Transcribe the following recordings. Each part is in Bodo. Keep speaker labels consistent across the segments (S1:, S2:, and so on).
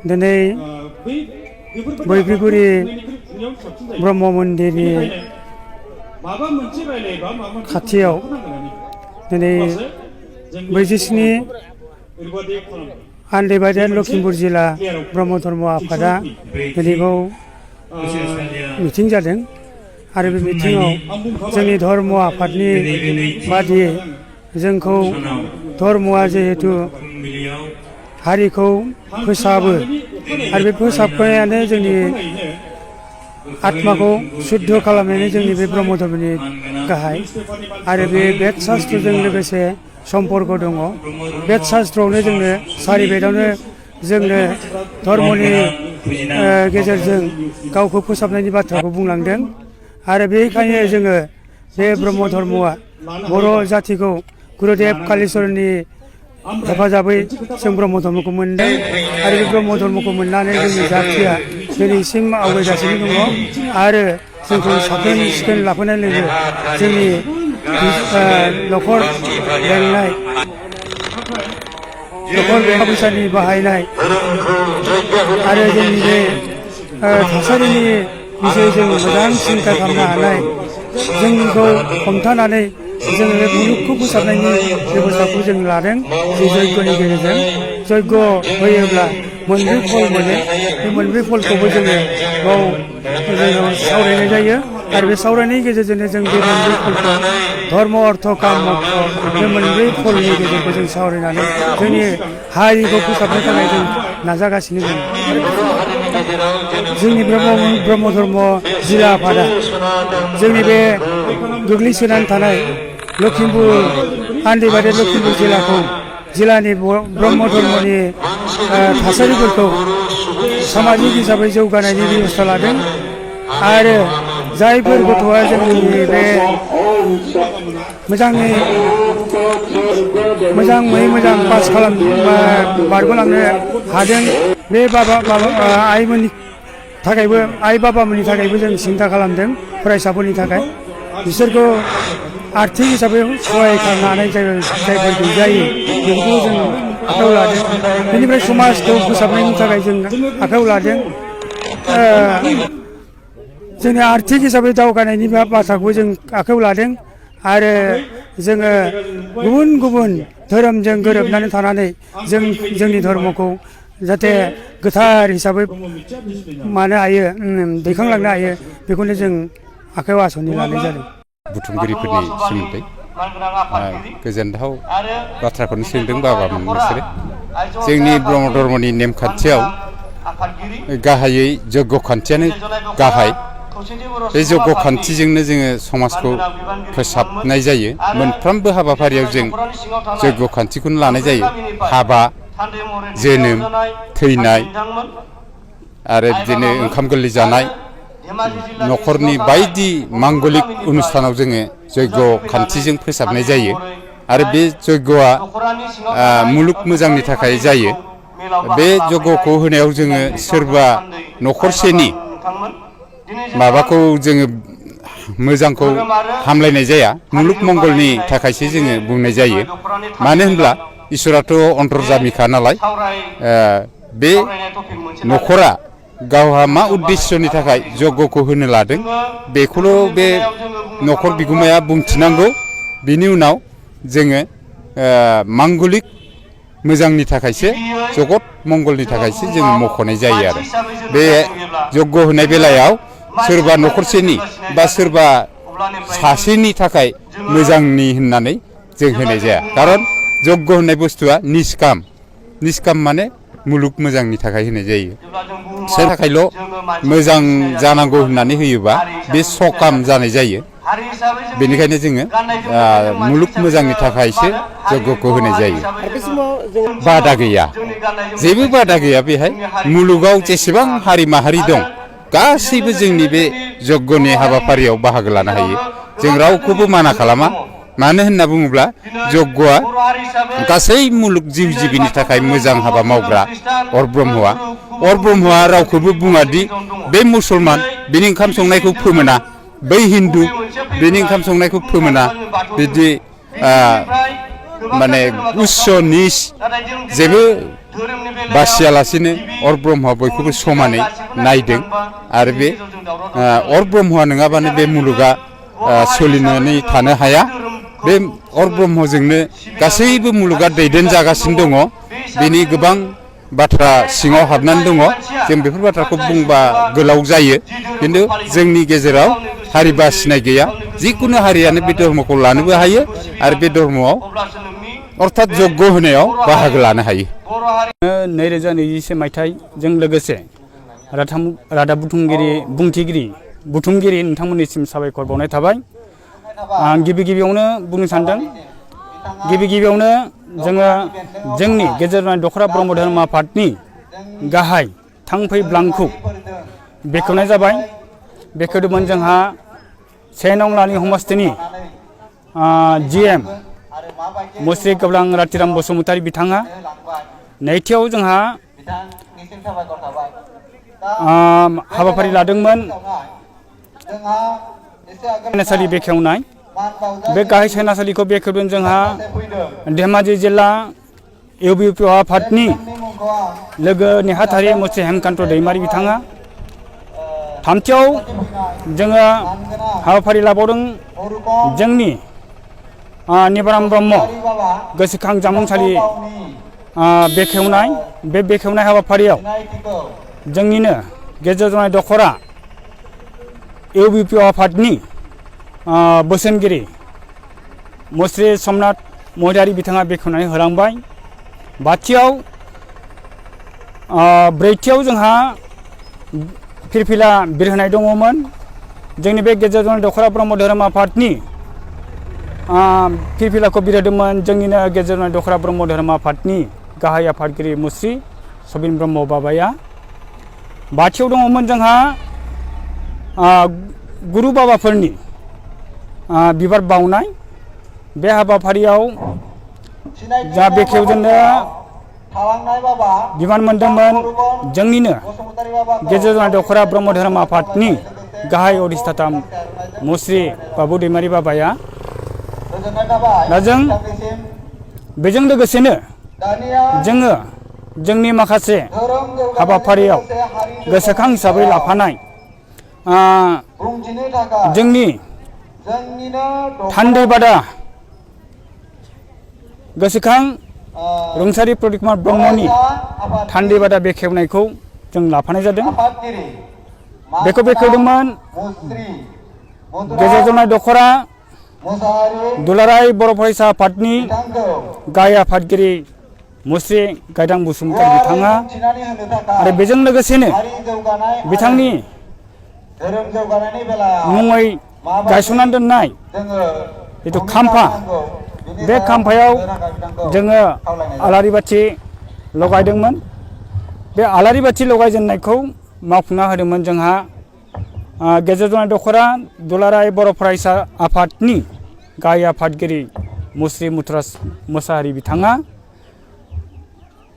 S1: दिनै बैग्रिगुरि ब्रह्म मन्दिरनि खाथियाव दिनै 47 आन्दैबारिया लखिमपुर जिल्ला ब्रह्म धर्म आफादा दिनै बाव मिथिं जादों आरो बे मिथिङाव जोंनि धर्म आफादनि बादियै जोंखौ धर्मआ जिहेतु हारिखौ फोसाबो आरो बे फोसाबनायानो जोंनि आत्माखौ शुद्ध खालामनायानो जोंनि बे ब्रह्म धर्मनि गाहाय आरो बे बेद शास्त्रजों लोगोसे सम्पर्क दङ। बेद शास्त्रआवनो जोंनो सारि बेदावनो जोंनो धर्मनि गेजेरजों गावखौ फोसाबनायनि बाथ्राखौ बुंलांदों आरो बेनिखायनो जोङो बे ब्रह्म धर्मआ बर' जाथिखौ गुरुदेव कालिचरननि हेफाजाबै जों ब्रह्म धर्मखौ मोनदों आरो बे ब्रह्म धर्मखौ मोननानै जोंनि जाथिया दिनैसिम आवगायगासिनो दङ आरो जोंखौ साखोन सिखोन लाफानाय लोगो जोंनि न'खर बेंनाय फैसानि बाहायनाय आरो जोंनि बे थासारिनि बिषय जों मोजां सिन्था खालामनो हानाय जोंखौ हमथानानै जोङो बे मुलुगखौ फोसाबनायनि बेबस्थाखौ जों लादों। जे जयग'नि गेजेरजों जयग' होयोब्ला मोनब्रै फल मोनो बे मोनब्रै फलखौबो जोङो बाव सावरायनाय जायो आरो बे सावरायनायनि गेजेरजोंनो जों बे मोनब्रै फलखौ धर्म अर्थ काम मोक्ष बे मोनब्रै फलनि गेजेरजों जों सावरायनानै जोंनि हारिखौ फोसाबनो थाखाय जों नाजागासिनो दं। जोंनि ब्रह्म धर्म जिल्ला आफादा जोंनि बे गोग्लैसोनानै थानाय लखिमपुर आन्दैबारि लखिमपुर जिल्लाखौ जिल्लानि ब्रह्म धर्मनि थासारिफोरखौ सामाजिक हिसाबै जौगानायनि बेबस्था लादों आरो जायफोर गथ'आ जोंनि बे मोजाङै मोजां पास बारग'लांनो हादों बे आइमोननि थाखायबो आइ बाबामोननि थाखायबो जों सिन्था खालामदों फरायसाफोरनि थाखाय बिसोरखौ आर्थिक हिसाबै सहाय खालामनो हानाय जायफोर गैजायो बेखौ जों आखायाव लादों। बेनिफ्राय समाजखौ फोसाबनायनि थाखाय जों आखायाव लादों। जोंनि आर्थिक हिसाबै दावगानायनि बाथ्राखौ जों आखायाव लादों आरो जोङो गुबुन गुबुन धोरोमजों गोरोबनानै थानानै जोंनि धर्मखौ जाहाथे गोथार हिसाबै मानो हायो दैखांलांनो हायो बेखौनो जों आखायाव आसनि लानाय जादों।
S2: बुथुमगिरिफोरनि सोमोन्दै गोजोनथाव बाथ्राखौनो सोंदों बाबामोन बिसोरो। जोंनि ब्रह्म धर्मनि नेमखान्थियाव गाहायै जग्य खान्थियानो गाहाय। बे जग्य खान्थिजोंनो जोङो समाजखौ फोसाबनाय जायो। मोनफ्रोमबो हाबाफारियाव जों जग्य खान्थिखौनो लानाय जायो। हाबा, जोनोम, थैनाय आरो बिदिनो ओंखाम गोरलै जानाय न'खरनि बायदि मांगलिक अनुष्ठानाव जोङो जग्य खान्थिजों फोसाबनाय जायो आरो बे जग्यआ मुलुग मोजांनि थाखाय जायो। बे जग्यखौ होनायाव जोङो सोरबा न'खरसेनि माबाखौ जोङो मोजांखौ हामलायनाय जाया, मुलुग मंगलनि थाखायसो जोङो बुंनाय जायो। मानो होनब्ला इसोराथ' अन्तर्जामिखा नालाय बे न'खरा गावहा मा उद्देश्यनि थाखाय जग्यखौ होनो लादों बेखौल' बे न'खर बिगुमाया बुंथिनांगौ। बिनि उनाव जोङो मांगलिक मोजांनि थाखायसो जगत मंगलनि थाखायसो जों मख'नाय जायो आरो बे जग्य होनाय बेलायाव सोरबा न'खरसेनि बा सोरबा सासेनि थाखाय मोजांनि होननानै जों होनाय जाया। खारन जग्य होननाय बुस्थुआ निष्काम माने मुलुग मोजांनि थाखाय होनाय जायो। सोरनि थाखायल' मोजां जानांगौ होननानै होयोबा बे सकाम जानाय जायो। बेनिखायनो जोङो मुलुग मोजांनि थाखायसो जग्यखौ होनाय जायो। बादा गैया, जेबो बादा गैया बेहाय। मुलुगाव जेसेबां हारि माहारि दं गासैबो जोंनि बे जग्यनि हाबाफारियाव बाहागो लानो हायो। जों रावखौबो माना खालामा। मानो होनना बुङोब्ला जग्यआ गासै मुलुग जिउ जिबिनि थाखाय मोजां हाबा मावग्रा अर ब्रह्मआ रावखौबो बुङादि बे मुसलमान बिनि ओंखाम संनायखौ फोमोना, बै हिन्दु बेनि ओंखाम संनायखौ फोमोना, बिदि माने उच्च निच जेबो बासियालासिनो अर ब्रह्मआ बयखौबो समानै नायदों आरो बे अर ब्रह्मआ नङाबानो बे मुलुगा सोलिनानै थानो हाया बे अर ब्रह्मजोंनो गासैबो मुलुगा दैदेनजागासिनो दङ बेनि गोबां बाथ्रा सिङाव हाबनानै दङ जों बेफोर बाथ्राखौ बुंबा गोलाव जायो खिन्थु जोंनि गेजेराव हारि बासिनाय गैया जिकुनु हारियानो बे धर्मखौ लानोबो हायो आरो बे धर्मआव अर्थात जग्य होनायाव बाहागो लानो हायो
S3: 2021 मायथाइजों लोगोसे रादाब बुथुमगिरि नोंथांमोननिसिम साबायखर बावनाय थाबाय आं गिबियावनो बुंनो सानदों गिबियावनो जोङो जोंनि गेजेर जनाय दखरा ब्रह्म धर्म आफादनि गाहाय थांफै ब्लांखौ बेखेवनाय जाबाय बेखेवदोंमोन जोंहा 1 नं लानि हमस्थिनि GM मुस्रि गब्लां रातिराम बसुमतारी बिथाङा नैथियाव जोंहा हाबाफारि लादोंमोन सायनासालि बेखेवनाय बे गाहाय सायनासालिखौ बेखेवदों जोंहा धेमाजि जिल्ला UBP आफादनि लोगो नेहाथारि मुस्रि हेमकान्त दैमारि बिथाङा थामथियाव जोङो हाबाफारि लाबावदों जोंनि निबाराम ब्रह्म गोसोखां जामुंसालि बेखेवनाय बे बेखेवनाय हाबाफारियाव जोंनिनो गेजेर जनाय दखरा UBP आफादनि बोसोनगिरि मुस्रि समनाथ महिलारि बिथाङा बेखेवनानै होलांबाय ब्रैथियाव जोंहा फिरफिला बिरहोनाय दङमोन जोंनि बे गेजेर जनाय दखरा ब्रह्म धोरोम आफादनि फिरफिलाखौ बिरहोदोंमोन जोंनिनो गेजेर जनाय दखरा ब्रह्म धोरोम आफादनि गाहाय आफादगिरि मुस्रि सबिन ब्रह्म बाबाया बाथियाव दङमोन जोंहा गुरु बाबाफोरनि बिबार बावनाय बे हाबाफारियाव जा बेखेवजेननो बिबान मोनदोंमोन जोंनिनो गेजेर जनाय दखरा ब्रह्म धोरोम आफादनि गाहाय अधिष्ठाता मुस्रि बाबु दैमारि बाबाया दा जों बेजों लोगोसेनो जोङो जोंनि माखासे हाबाफारियाव गोसोखां हिसाबै लाफानाय जोंनि थान्दैबादा गोसोखां रुंसारि प्रदीप कुमार ब्रह्मनि थान्दैबादा बेखेवनायखौ जों लाफानाय जादों बेखौ बेखेवदोंमोन गेजेर जनाय दखरा दुलाराय बर' फरायसा आफादनि गाहाय आफादगिरि मुस्रि गायदां बसुमतारी बिथाङा आरो बेजों लोगोसेनो बिथांनि मुङै गायसननानै दोननाय जिथु खाम्फा बे खाम्फायाव जोङो आलारि बाथि लगायदोंमोन बे आलारि बाथि लगायजेननायखौ मावफुंना होदोंमोन जोंहा गेजेर जनाय दखरा दुलाराय बर' फरायसा आफादनि गाहाय आफादगिरि मुस्रि मुथुराज मोसाहारि बिथाङा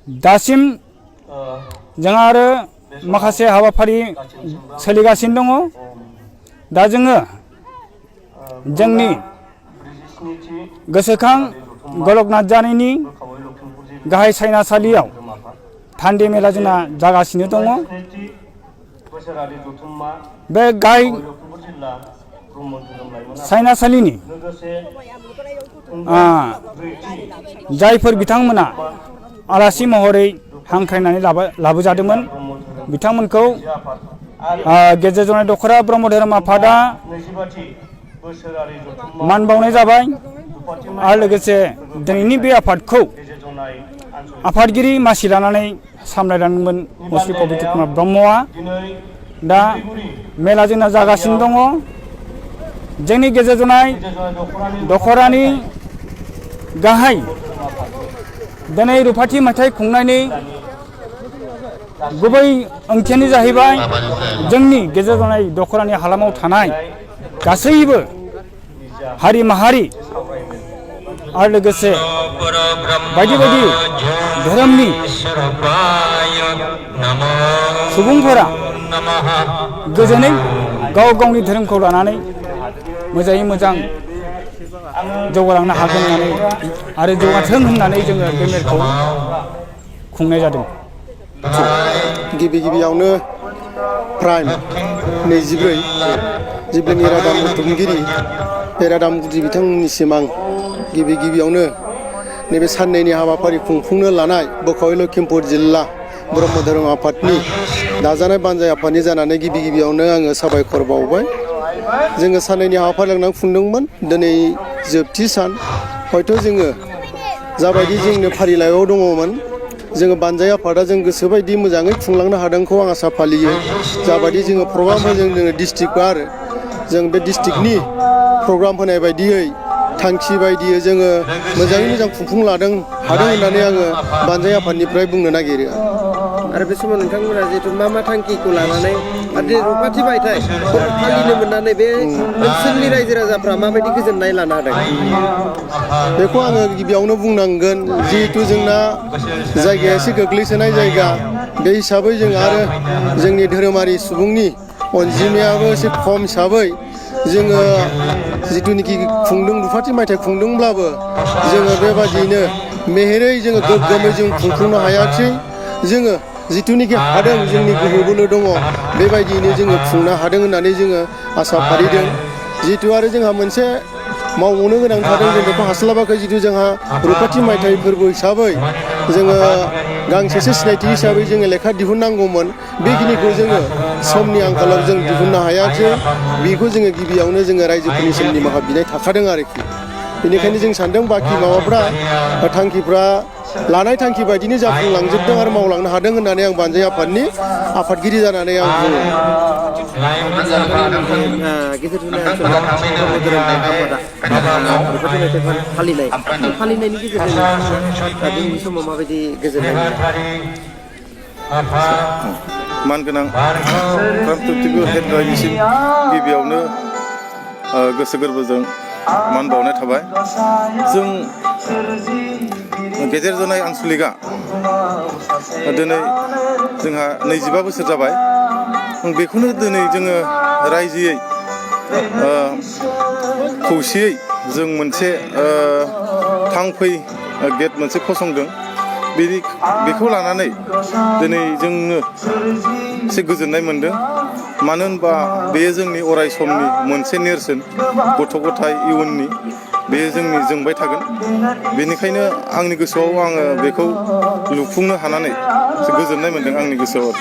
S3: दासिम जोंहा आरो माखासे हाबाफारि सोलिगासिनो दङ दा जोङो जोंनि गोसोखां गलक नार्जारिनि गाहाय सायनासालियाव थान्दै मेला जोंना जागासिनो दङ बे गाहाय सायनासालिनि जायफोर बिथांमोना आलासि महरै हांख्रायनानै लाबोजादोंमोन बिथांमोनखौ गेजेर जनाय दखरा ब्रह्म धोरोम आफादा मान बावनाय जाबाय आरो लोगोसे दिनैनि बे आफादखौ आफादगिरि मासि लानानै सामलायलांदोंमोन मुस्रि प्रदीप कुमार ब्रह्मआ दा मेला जोंना जागासिनो दङ जोंनि गेजेर जनाय दखरानि गाहाय दिनै रुफाथि मायथाइ खुंनायनि गुबै ओंथियानो जाहैबाय जोंनि गेजेर जनाय दखरानि हालामाव थानाय गासैबो हारि माहारि आरो लोगोसे बायदि बायदि धोरोमनि सुबुंफोरा गोजोनै गाव गावनि धोरोमखौ लानानै मोजाङै मोजां जौगालांनो हागोन होननानै आरो जौगाथों होननानै जोङो बे मेलखौ खुंनाय जादों।
S4: गिबि गिबियावनो प्राइम 24 जिब्लानि रादाब बुथुमगिरि बे रादाब बुथुमगिरि बिथांमोननिसिम आं गिबि गिबियावनो नैबे साननैनि हाबाफारि खुंफुंनो लानाय बोखावै लखिमपुर जिल्ला ब्रह्म धोरोम आफादनि दाजानाय बानजाय आफादनि जानानै गिबि गिबियावनो आङो साबायखर बावबाय। जोङो साननैनि हाबाफारि लानानै खुंदोंमोन, दिनै जोबथि सान। हयथ' जोङो जाबायदि जोंनो फारिलाइयाव दङमोन, जोङो बानजाय आफादा जों गोसोबायदि मोजाङै खुंलांनो हादोंखौ आं आसा फालियो। जाबायदि जोङो प्रग्रामफोर जोङो डिस्ट्रिक्टआ आरो जों बे डिस्ट्रिक्टनि प्रग्राम होनाय बायदियै थांखि बायदियै जोङो मोजाङै मोजां खुंफुंलांदों हादों होननानै आङो बानजाय आफादनिफ्राय बुंनो नागिरो।
S5: आरो बे समाव नोंथांमोना जिहेतु मा थांखिखौ लानानै आरो रुपाथि बायथाय फालिनो मोननानै बे ओनसोलनि रायजो राजाफ्रा माबायदि गोजोननाय लानो हादों?
S4: बेखौ आङो गिबियावनो बुंनांगोन, जिहेथु जोंना जायगाया एसे गोग्लैसोनाय जायगा, बे हिसाबै जों आरो जोंनि धोरोमारि सुबुंनि अनजिमायाबो एसे खम हिसाबै जोङो जिथुनिखि खुंदों रुपाथि मायथाइ खुंदोंब्लाबो जोङो बेबादियैनो मेहेरै जोङो गोग्गोमै जों खुंफुंनो हायाखिसै। जोङो जिथुनिखि हादों, जोंनि गोहो बोलो दङ, बेबायदियैनो जोङो खुंनो हादों होननानै जोङो आसा फारिदों। जिहेतु आरो जोंहा मोनसे मावबावनो गोनां थादों, जों बेखौ हास्लाबाखै। जितु जोंहा रुपाथि मायथाइ फोरबो हिसाबै जोङो गांसेसो सिनायथि हिसाबै जोङो लेखा दिहुननांगौमोन, बेखिनिखौ जोङो समनि आंखालाव जों दिहुननो हायाखिसै। बेखौ जोङो गिबियावनो जोङो रायजोफोरनिसिम निमाहा बिनाय थाखादों आरोखि। बेनिखायनो जों सानदों बाखि माबाफ्रा थांखिफ्रा लानाय थांखि बायदिनो जाफुंलांजोबदों आरो मावलांनो हादों होननानै आं बानजाय आफादनि आफादगिरि जानानै आं बुङो।
S5: गेजेर जौनोय ओनसोलनि ब्रह्म धोरोम आफादा रुपाथि मायथाइ फालिनायनि गेजेरजों दिनैनि समाव माबायदि गोजोननाय मोनो?
S6: मानगोनां प्राम तुक्तिबु हेड रायनिसिम गिबियावनो गोसो गोरबोजों मान बावनाय थाबाय। जों गेजेर जनाय आनसलिकआ दिनै जोंहा 25 बोसोर जाबाय। बेखौनो दिनै जोङो रायजोयै खौसेयै जों मोनसे थांफै गेट मोनसे फसंदों। बेखौ लानानै दिनै जोङो एसे गोजोननाय मोनदों। मानो होनबा बेयो जोंनि अराय समनि मोनसे नेरसोन, गथ' गथाय इयुननि बेयो जोंनि जोंबाय थागोन। बेनिखायनो आंनि गोसोआव आङो बेखौ लुफुंनो हानानै एसे गोजोननाय मोनदों आंनि गोसोआव।